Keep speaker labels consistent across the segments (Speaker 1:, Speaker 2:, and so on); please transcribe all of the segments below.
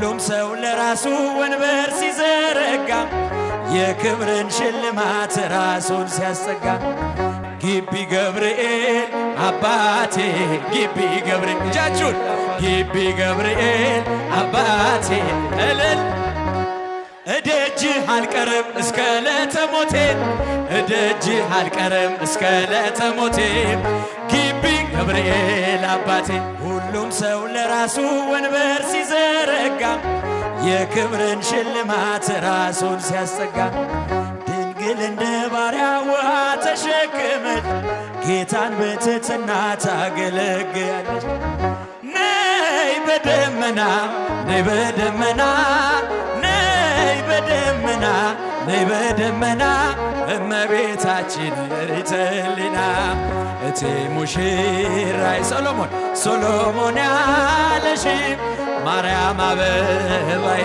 Speaker 1: ሁሉም ሰው ለራሱ ወንበር ሲዘረጋ የክብርን ሽልማት ራሱን ሲያስጠጋ ግቢ ገብርኤል አባቴ ግቢ ገብርኤል እጃችሁን ግቢ ገብርኤል አባቴ እልል እደጅህ አልቀርም እስከ ዕለተ ሞቴ እደጅህ አልቀርም እስከ ዕለተ ሞቴ ግቢ ገብርኤል አባቴ ሁሉም ሰው ለራሱ ወንበር ሲዘረጋ የክብርን ሽልማት ራሱን ሲያስጠጋ ድንግል እንደ ባሪያ ውሃ ተሸክመች ጌታን በትሕትና ታገለግያለች። ነይ በደመና ነይ በደመና ነይ በደመና ነይ በደመና እመቤታችን ርትልና እቲ ሙሽራይ ሰሎሞን ሶሎሞን ያለሽ ማርያም አበባዬ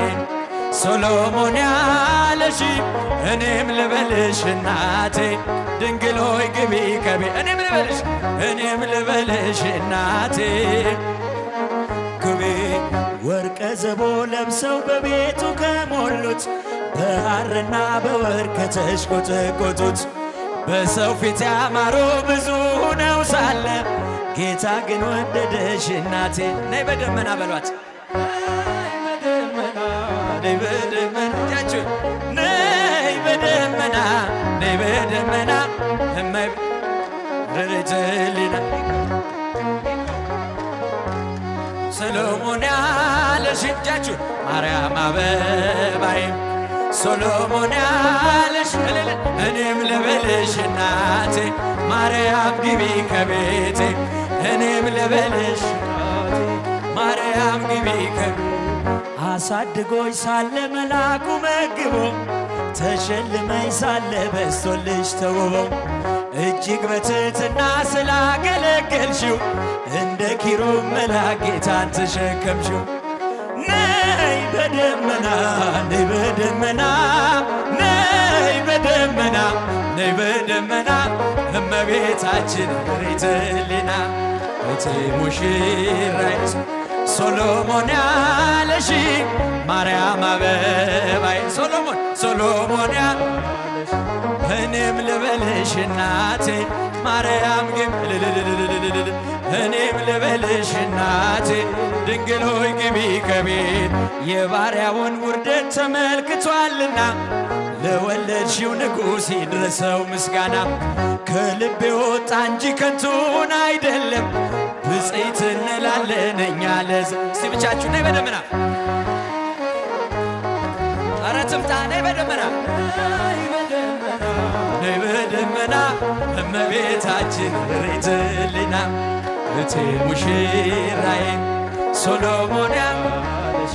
Speaker 1: ሶሎሞን ያለሽ እኔም ልበልሽ እናቴ ድንግል ሆይ ግቢ ከቤ እኔም ልበልሽ እኔም ልበልሽ እናቴ ግቢ ወርቀ ዘቦ ለብሰው በቤቱ ከሞሉት በሐርና በወርቅ ከተሽቆጠቆጡት በሰው ፊት ያማሩ ብዙ ሆነው ሳለ ጌታ ግን ወደደሽ እናቴ ነይ በደመና በሏት ነይ በደመና እጃችሁ ነይ በደመና ነይ በደመና እመቤታችን ሰሎሞን ያለሽ እጃችሁ ማርያም አበባዬ ሶሎሞን ያለሽ እኔም ልበልሽ እናቴ ማርያም ግቢ ከቤቴ እኔም ልበልሽ ማርያም ግቢ ከቤቴ አሳድጎኝ ሳለ መላኩ መግቦ ተሸልመኝ ሳለ በስቶልሽ ተውቦ እጅግ በትሕትና ስላገለገልሽው እንደ ኪሩብ መልአክ ጌታን ተሸከምሽው። ነይ በደመና ነይ በደመና ነይ በደመና ነይ በደመና እመቤታችን ርትልና እቲ ሙሽራይ ሶሎሞን ያለሽ ማርያም አበባዬ ሶሎሞን ሶሎሞን ያለሽ እኔም ልበልሽ እናቴ ማርያም ግቢ እኔም ልበልሽ እናቴ ድንግል ሆይ ግቢ ከቤት የባሪያውን ውርደት ተመልክቷልና ለወለድሽው ንጉሥ ይድረሰው ምስጋና ከልቤ ወጣ እንጂ ከንቱን አይደለም ብፅዕት እንላለን እኛ ለዝ እስቲ ብቻችሁ ነይ በደመና ኧረ ትምጣ ነይ በደመና ነይ በደመና እመቤታችን ርትልና እቲ ሙሽራዬ ሶሎሞን ያለሽ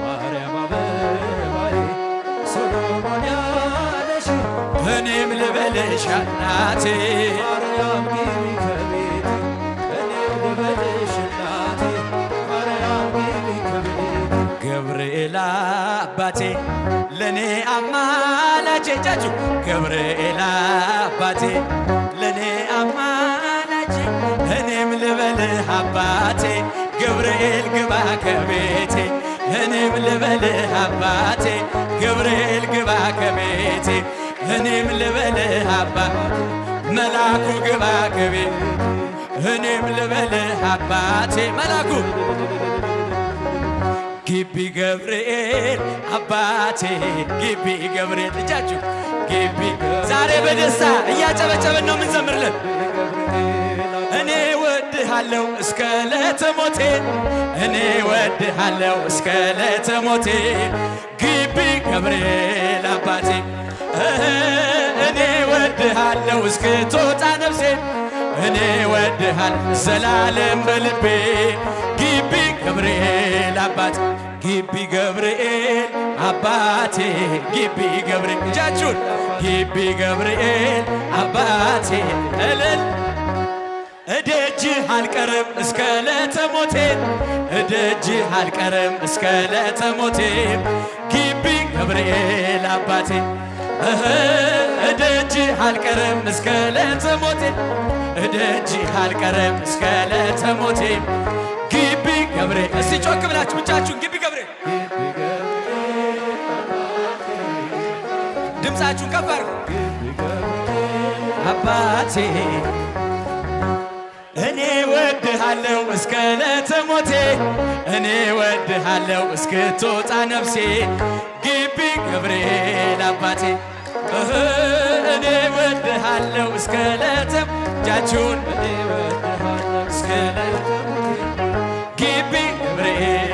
Speaker 2: ማርያም አበባዬ ሶሎሞን ያለሽ
Speaker 1: እኔም ልበልሽ እናቴ
Speaker 2: ማርያም ግቢ ከቤቴ እኔም ልበልሽ እናቴ ማርያም ግቢ ከቤቴ
Speaker 1: ገብርኤል አባቴ ለኔ አማላጄ እጃችሁ ገብርኤል አባቴ ለኔ አማላጄ እኔም ልበልህ አባቴ ገብርኤል ግባ ከቤቴ እኔም ልበልህ አባቴ ገብርኤል ግባ ከቤቴ እኔም ልበልህ አባቴ መላኩ ግባ ከቤቴ እኔም ልበልህ አባቴ መላኩ ግቢ ገብርኤል አባቴ ግቢ ገብርኤል እጃችሁ ግቢ ዛሬ በደስታ እያጨበጨበን ነው የምንዘምርለን። እኔ ወድሃለሁ እስከ ዕለተ ሞቴ እኔ ወድሃለሁ እስከ ዕለተ ሞቴ ግቢ ገብርኤል አባቴ እኔ ወድሃለሁ እስክትወጣ ነፍሴ እኔ ወድሃለሁ ዘላለም በልቤ ግቢ ገብርኤል አባቴ ግቢ ገብርኤል አባቴ ግቢ ገብርኤል እጃችሁን ግቢ ገብርኤል አባቴ እልል እደጅህ አልቀርም እስከ ዕለተ ሞቴ እደጅህ አልቀርም እስከ ዕለተ ሞቴ ግቢ ገብርኤል አባቴ እደጅህ አልቀርም እስከ ዕለተ ሞቴ እደጅህ አልቀርም እስከ ዕለተ ሞቴ ግቢ ገብርኤል እስቲ ጮክ ብላችሁ ብቻችሁን ግቢ ገብርኤል ድምፃችሁን ከፍ አድርጉ። አባቴ እኔ ወድሃለሁ እስከ ዕለተ ሞቴ፣ እኔ ወድሃለሁ እስክትወጣ ነፍሴ፣ ግቢ ገብርኤል አባቴ። እህ እኔ ወድሃለሁ እስከ ዕለተ፣ እጃችሁን፣
Speaker 2: እኔ እወድሃለሁ
Speaker 1: እስከ ዕለተ ግቢ ገብርኤል።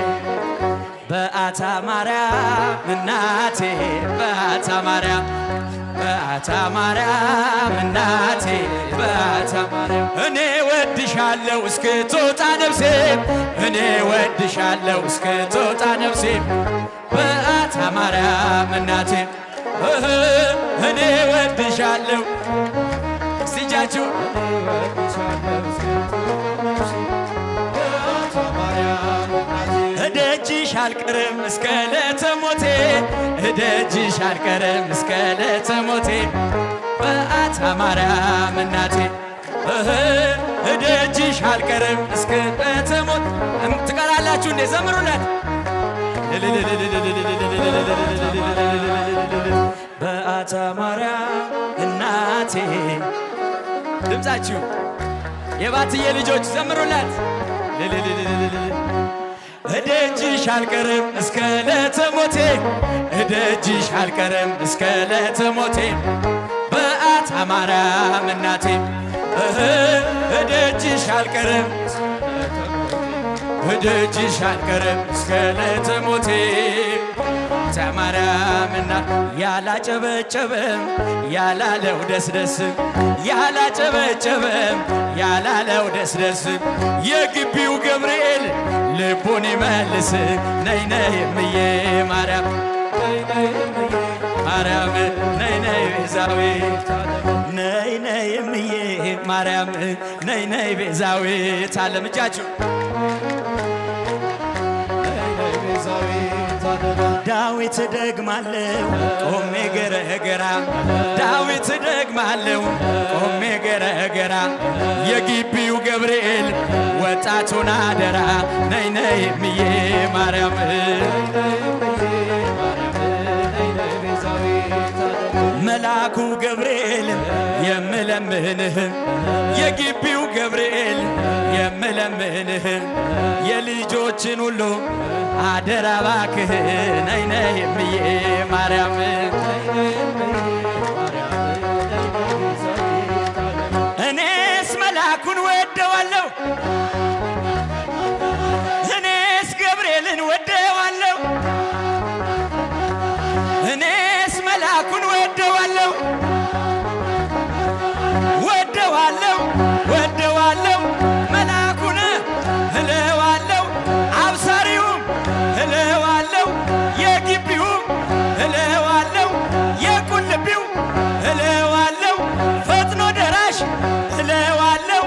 Speaker 1: በአታ ማርያም እናቴ፣ በአታ ማርያም፣ በአታ ማርያም እናቴ፣ በአታ ማርያም እኔ ወድሻለሁ እስክትወጣ ነፍሴ፣ እኔ ወድሻለሁ እስክትወጣ ነፍሴ፣ በአታ ማርያም እናቴ። እህ እኔ ወድሻለሁ። እስቲ እጃችሁ።
Speaker 2: እኔ እወድሻለሁ እስክትወጣ ነፍሴ፣ በአታ ማርያም እናቴ።
Speaker 1: እደጅሽ አልቀርም እስከ ዕለተ ሞቴ፣ እደጅሽ አልቀርም እስከ ዕለተ ሞቴ፣ በአታ ማርያም እናቴ። እህ እደጅሽ አልቀርም እስከ ዕለተ ሞት። ትቀራላችሁ እንዴ? ዘምሩላት። በአታ ማርያም እናቴ። ድምፃችሁ የባትዬ ልጆች ዘምሩላት። እደጅሽ አልቀርም እስከ ዕለተ ሞቴ፣ እደጅሽ አልቀርም እስከ ዕለተ ሞቴ፣ በአታ ማርያም እናቴ። እህ እደጅሽ አልቀርም፣ እደጅሽ አልቀርም እስከ ዕለተ ሞቴ ተማርያምና። ያላጨበጨበም ያላለው ደስ ደስ፣ ያላጨበጨበም ያላለው ደስ ደስ፣ የግቢው ገብርኤል ልቡን ይመልስ። ነይ ነይ እምዬ ማርያም፣
Speaker 2: ነይ ነይ እምዬ
Speaker 1: ማርያም፣ ነይ ነይ ቤዛዊት፣ ነይ ነይ እምዬ ማርያም፣ ነይ ነይ ቤዛዊት ዓለም። እጃችሁ።
Speaker 2: ነይ ነይ ቤዛዊት ዓለም።
Speaker 1: ዳዊት ደግማለሁ ቆሜ ገረገራ፣ ዳዊት ደግማለሁ ቆሜ ገረገራ፣ የግቢው ገብርኤል ወጣቱን አደራ። ነይ ነይ እምዬ ማርያም፣
Speaker 2: ነይ ነይ እምዬ ማርያም፣ ነይ ነይ ቤዛዊት ዓለም።
Speaker 1: መልአኩ ገብርኤል የምለምንህ፣ የግቢው ገብርኤል የምለምንህ፣ የልጆችን ሁሉ አደራ ባክህ። ነይ ነይ እምዬ ማርያም።
Speaker 2: ነይ ነይ እምዬ ማርያም፣ ነይ ነይ ቤዛዊት ዓለም።
Speaker 1: እኔስ መልአኩን ወደዋለሁ፣ እኔስ ገብርኤልን ወደዋለሁ፣ እኔስ መልአኩን ወደዋለሁ፣ ወደዋለሁ፣ ወደዋለሁ፣ መልአኩን እለዋለሁ፣ አብሳሪውም እለዋለሁ፣ የግቢውም እለዋለሁ፣ የቁልቢው እለዋለሁ፣ ፈጥኖ ደራሽ እለዋለሁ።